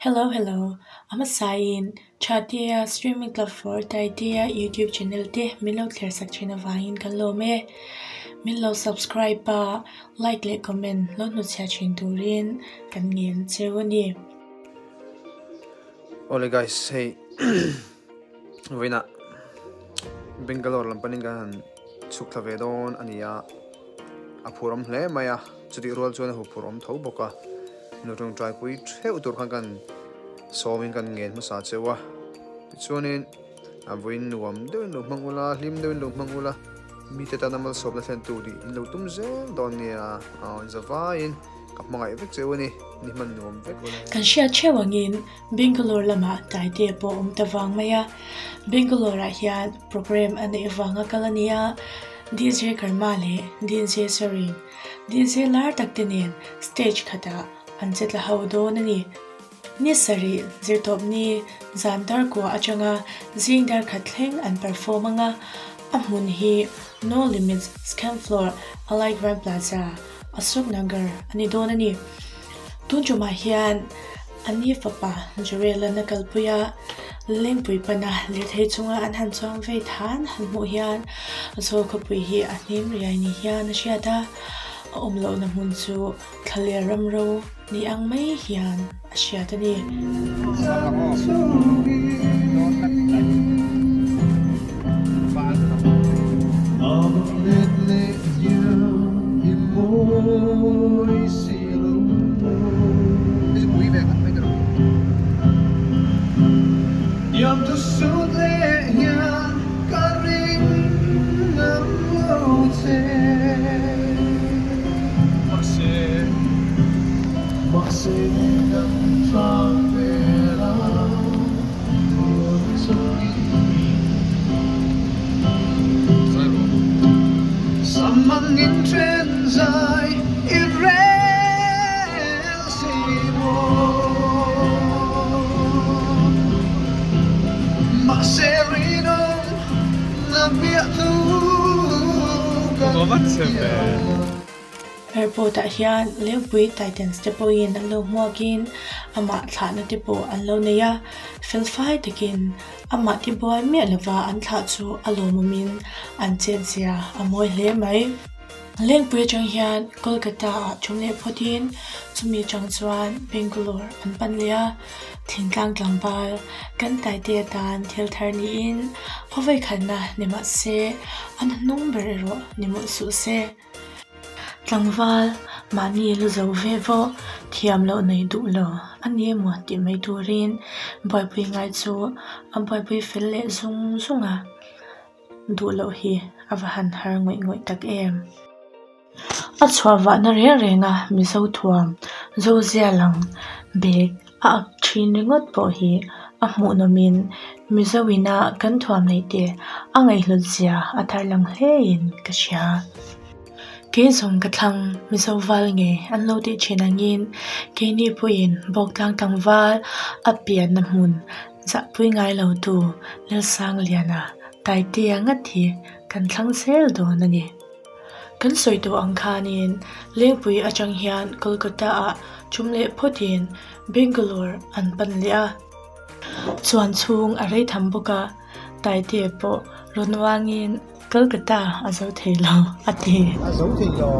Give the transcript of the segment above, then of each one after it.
Hello hello, a hmasain Thatea Streaming Club for Taitea YouTube channel te min lo thler sak thin avangin kan lawm e. Min lo subscribe a, like leh comment lo hnutchhiah thin turin kan ngen cheu a ni. Awle guys hei vawiinah Bangalore lam panin kan han chhuk thla ve dawn a ni a, a phur awm hle mai a, chutih rual chuan a huphurh awm tho bawk a, nu tawngtai pui theuh tur khan kan sawmin kan ngen hmasa cheu a, tichuanin a vawiin nuam deuhin lo hmang ula, hlim deuhin lo hmang ula, mite tana malsawmna thlen tur tih in lo tum zel dawn nia, aw zavaiin ka hmangaih vek cheu a ni, ni hman nuam vek ula. Kan hriat theuh angin Bangalore lamah Taite pawh awm ta vang mai a, Bangalore ah hian programme a neih avanga kal a ni a, DJ Karma leh DJ Sarin, DJ lar tak te nen stage khatah an che tla ho dawn a ni. Ni sarih zirtawpni zan dar kua atanga zing dar khat thleng an perform ang a, a hmun hi No Limits Second Floor Alai Grand Plaza, Ashok Nagar a ni dawn a ni. Tun tumah hian a ni fapa Joel-a'n a kalpui a, Lengpui pana lirthei chunga an han chuang vei than han hmuh hian Zawl khawpui hi a hnim riai ni hian a hriat a, a awm lohna hmun chu thlaler ram ro ni ang mai hian a hriat a ni. Airport ah hian Lengpui Titans te pawhin an lo hmuakin amah thlahna te pawh an lo nei a, felfai takin amah tibuai miah lova an thlah chu a lawmawmin an chetzia a mawi hle mai. Lengpui atang hian Kolkata ah tum leh phawtin chumi atang chuan Bangalore an pan leh a, thingtlang tlangval kan taite atan thil thar niin a vawikhatna ni mah se an hnung ber erawh ni mawlh suh se. Tlangval mahni lu zo ve vawh thiam loh nei duh lo a ni emaw tih mai turin buaipui ngai chu a buaipui fel leh zung zung a. Duh loh hi a va han har ngawih ngawih tak em. A chhuah vahna reng reng a Mizo thuam zo zia lang bag a ak thin ringawt pawh hi a hmuhnawmin Mizo ina kan thuam neih te a ngaihhlut zia a thar lang hlein ka hria. Kei zawng ka thlang Mizo val nge an lo tih thin angin keini pawhin Bawktlang tlangval a pianna hmun Zahpui ngai lo tu Lalsangliana Taitea ngat hi kan thlang zel dawn a ni. Kan sawi tawh ang khanin Lengpui atang hian Kolkata ah tum leh phawtin Bangalore an pan leh a. Chuan chhung a rei tham bawk a, Taitea pawh rawn uangin Kolkata a zo thei lo a ti. A zo thei lo.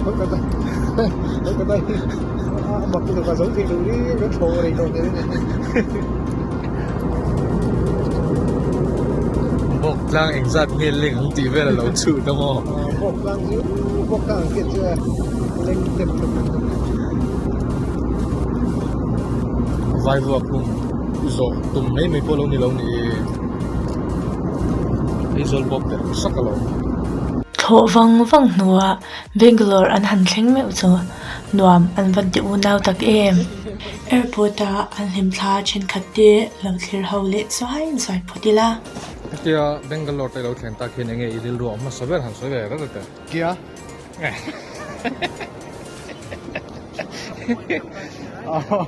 Kolkata Kolkata hi a mak lutuk a zo thei lo ri kan thlawh rei tawh nen a ni. Bawk tlang engzat nge leng ang tih vel a lo chhut a maw? Bawk tlang chu bawk tlang ang khian chu leng hnem hlawm hlawm hlawm. Vai vuak hung zawh tum mai mai pawh lo ni lo ni. Aizawl bawk ber sak alawm. Thlawh vang vang hnuah Bangalore an han thleng meuh chu nuam an van ti unau tak em. Airport a an hlim thla thenkhat te lo thlir ho leh zuai zuai phawt ila. Hetia Bangalore te lo thleng tak hian enge i rilru a hmasa ber han sawi ve rat rat e. Kia.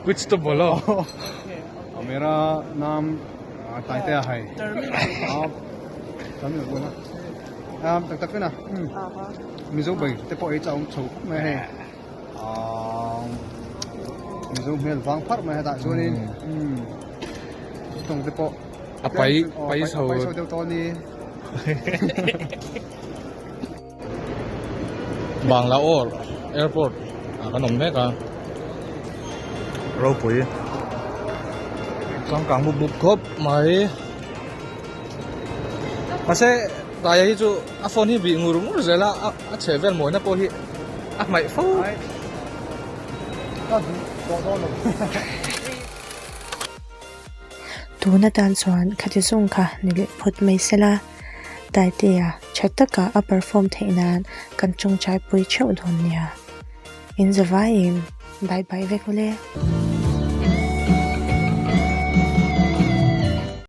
Kuch to bolo. Mera naam Taitea hai. Tamil buaina. Tak tak vena. Mizo bai te pawh ei chak awm chho khawp mai a hei. Mizo hmel vang pharh mai hetah chuanin umm tawng te pawh A pai pai chho a pai chho deuh tawh a ni. Bangalore airport ah kan awm mek a ropui changkang mup mup khawp mai mahse taia hi chu a phone hi bih ngur ngur zel a a chheh vel mawina pawh hi a hmaih fo. Tun atan chuan khati zawng kha ni leh phawt mai sela, Taitea tha taka a perform theih nan kan tawngtai pui theuh dawn nia. In zavaiin bye bye vek ule.